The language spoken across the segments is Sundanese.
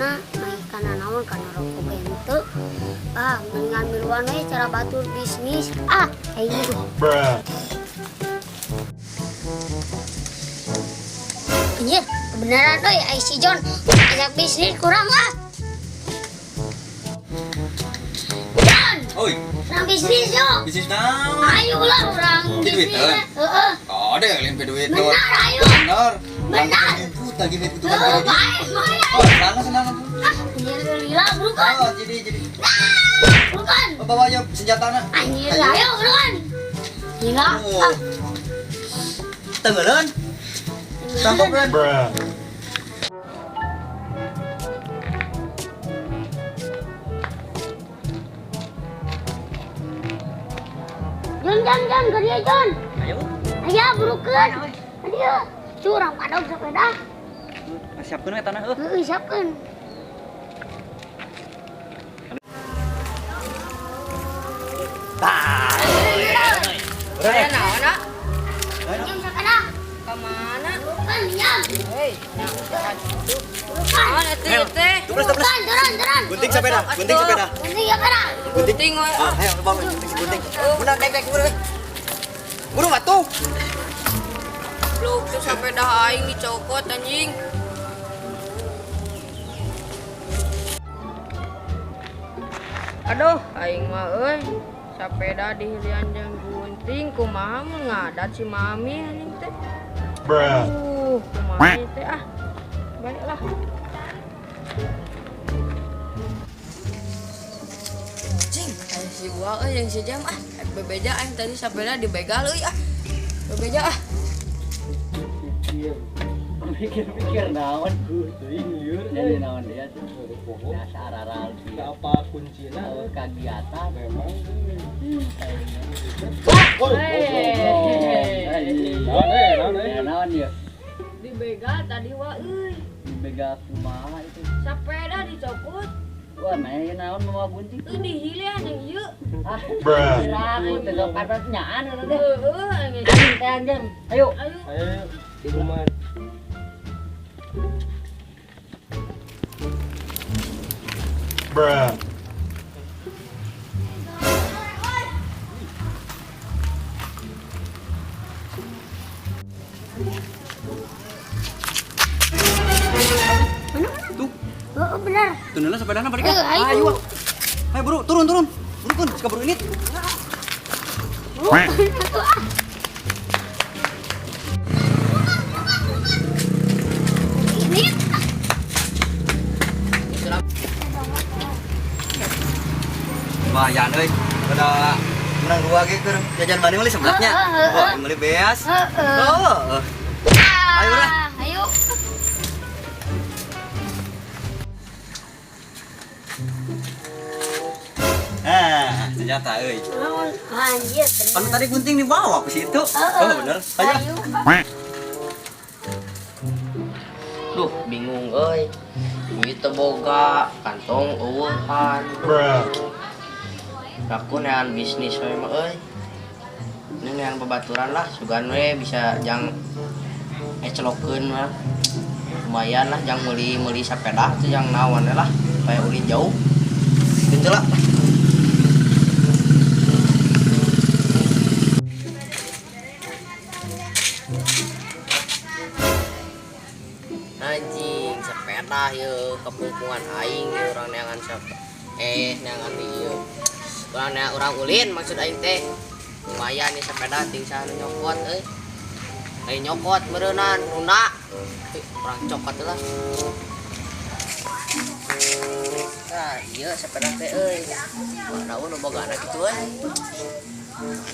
Mana mai kana naon, kana rokok ge henteu. Ah, mendingan miluan we cara batur bisnis. Ah, aing gitu. Anjir, kebenaran euy, ai si John ajak bisnis kurang ah. John, Oi, urang bisnis yuk. Bisnis naon? Ayo lah urang Duit, bisnis. eh? Heeh. Oh, ada yang lain duit. Benar, ayo. Benar. Benar. Juta gitu itu kan. Heeh, baik, baik. Oh, senang senang. Ah, anjir lila, burukan. Oh, jadi. Burukan. Oh, bawa aja senjata na. Anjir, ayo burukan. Gila. Oh. Ah, Tenggelan. Tangkap kan. John, John, John, ke dia, John. Ayo. Ayo, burukan. Ayo. Curang padog sepeda. Siapkeun we tanah heuh. Heeh, siapkeun. Tah. Aya naon, ah? Jam sepeda. Ka mana? Burukan, jam. Hei, Burukan. naon atuh ieu teh? Tublas, tublas. Burukan, turun, turun. Gunting sepeda, gunting sepeda. Gunting sepeda. Gunting. Gunting we. Ah, ayo bawa gunting, gunting. Buru naik naik buru. Buru batu. Goblok tuh sepeda aing dicokot anjing. Aduh, aing mah euy. Sepeda dihilian jeung gunting kumaha mun ngadat si mami anjing teh. Aduh, kumaha ieu teh ah. Baiklah. Anjing, aya si Uwa euy jeung si Jam ah. Rek bebeja aing tadi sepeda dibegal euy ah. Bebeja ah. Mikir-mikir naon teuing lieur jadi naon dia tuh dasar aral Apa kuncinya? Oh, kegiatan Memang. Hei. Naon eh, naon eh. Ya, naon ya? Dibegal tadi wa euy. Dibegal kumaha itu? Sepeda dicokot, Wah, mana naon mau gunting? euy dihilian jeung ieu. Ah, kira aku teu patut nyaan eta teh. Heueuh aing. Anjing teh anjing. Ayo. Ayo. Ayo, di rumah. Mana? Tuh, Heeh, benar. tundulan sepedana balik. Eh, ayo. Ayo. Ayo buru, turun turun. Buru kun, kaburu ini. Burukan atuh ah. Ini Lumayan euy. Udah menang dua ge keur jajan mana meuli seblaknya. Heeh, heeh. Wah, meuli beas. Heeh. Oh. Ayo lah. Ayo. Ah, senjata euy. Naon? Anjir, bener. Kan tadi gunting dibawa ke situ. Heeh. Oh, bener. Ayo. Ayo. Duh, bingung euy. Duit teu boga, kantong eueuhan. Aku neangan bisnis we mah euy. Ini neangan babaturan lah, sugan we bisa jang ecelokeun lah. Lumayan lah jang meuli-meuli sepeda tuh jang naon we lah, supaya ulin jauh. Gitu lah. Anjing, sepeda ieu kepungkungan aing ieu urang neangan siapa? Eh, neangan di ieu. Urang neangan urang ulin maksud aing teh. Lumayan nih sepeda ting saha nu nyokot euy. Aing nyokot meureunan runda. Urang cokot lah. Nah, ieu sepeda teh euy. Mana nu bogana kitu euy.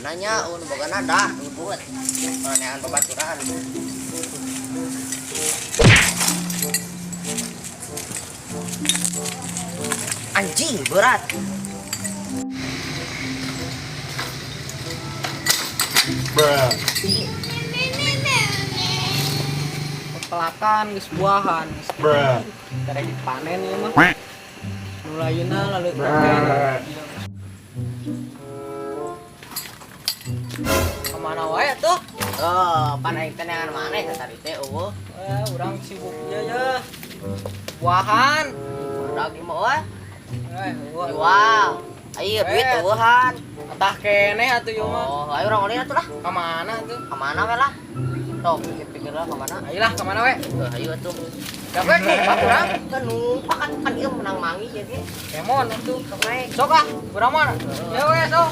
Nanya nu bogana dah ribut. Urang neangan babaturan. Anjing, berat. Pelakan geus buahan geus karek dipanen ieu mah. Nu lainna lalu Kemana wae atuh? Oh, pan aing teh neangan maneh teh tadi teh eueuh. Eh, urang sibuk ieu ya. Buahan. Barudak ieu mah euy. Jual. Ayo duit eueuhan. Tah keneh atuh ieu mah. Oh, ayo urang ulin atuh lah. Ka mana atuh? Ka mana we lah? Sok pikir-pikir lah ka mana. Ayo lah ka mana we? Ayo atuh. Dapat numpak urang. Kan numpak kan kan ieu menang mangi jadi. Kemon atuh. Sok naik. Sok ah, urang mah. Ya we sok.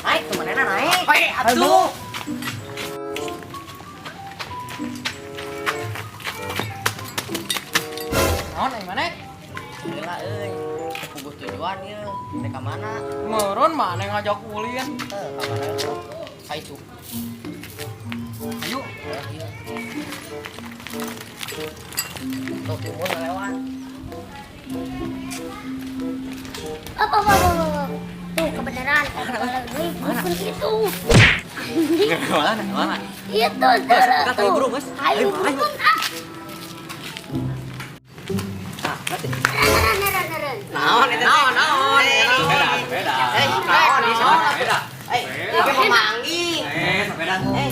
Naik tuh manehna naik. We atuh. Naon ai maneh? Gila euy. Puguh tujuan ieu. Rek ka mana? Meureun maneh ngajak ulin. Heuh, ka mana tuh? Ka itu. Ayo. Tuh timur lewat. Apa apa apa apa. Tuh kebenaran kalau deui bukan itu. Mana? Mana? Itu Kita tahu buru, Mas. Ayo Ayo, ayo. bukan ah. Ah, berarti. Ren ren ren ren. Naon eta? Naon naon. Sepeda, sepeda. Eh, naon naon. Sepeda. Eh, ieu mah mangi. Eh, sepeda. Eh,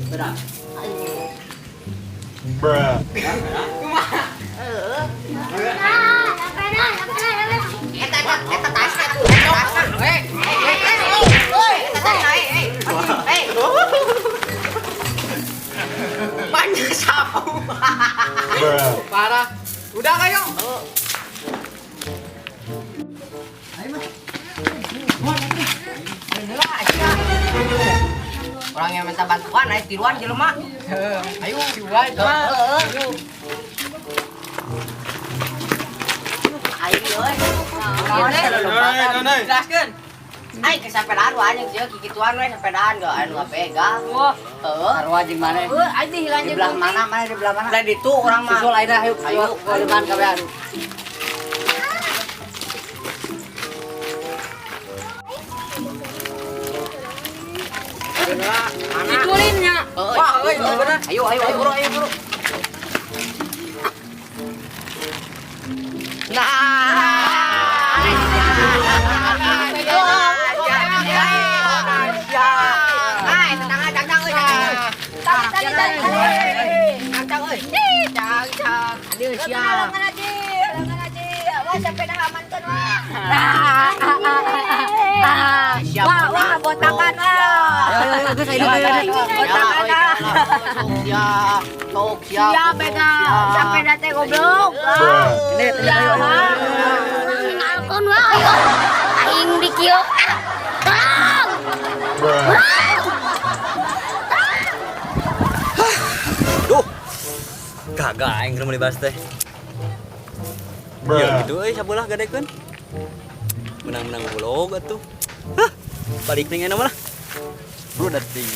Sepeda. kumaha? Heeh. Nah, sepeda, sepeda, sepeda. Eta eta eta tasna tuh, eta tasna. Eh, Eh, eh, eh, eta tasna, eh, eh. Eh. Banyak sapu. parah. Udah kayo. Orang yang minta bantuan, ayo tiruan jelema. Ayo, jual mah. Heeh. Ayo euy. Naon teh lompatan. Jelaskeun. Aing ke sepedaan wae anjing sieun kikituan we sepedaan ge anu pegang. Wah, Heeh. Sarua jeung maneh. heuh aing dihilang Di jeung belah gunting. mana? Mana di belah mana? Lain ditu urang mah. Susul ayeuna ayo. Ayo. Ayo kabehan. Mana? Ditulinnya. Heeh. Wah, euy, bener. Ayo ayo ayo buru ayo buru. Nah. Tali tali tali. Siap. Halangan aja, halangan aja. Wah, sepeda amankan wah. Siap. Wah, wah, botakan wah. Ayo ayo geus ayo ayo. Botakan ah. Siap. Tok siap. Siap pegang. Sepeda teh goblok. Wah. Ini ayo. Alkon wah ayo. Aing di kieu. Tolong. Duh. Kagak aing keur meuli bas teh. Ya gitu euy sabelah gadekeun. Menang-menang vlog atuh. Hah, balik ning enak mah lah. Bro dating.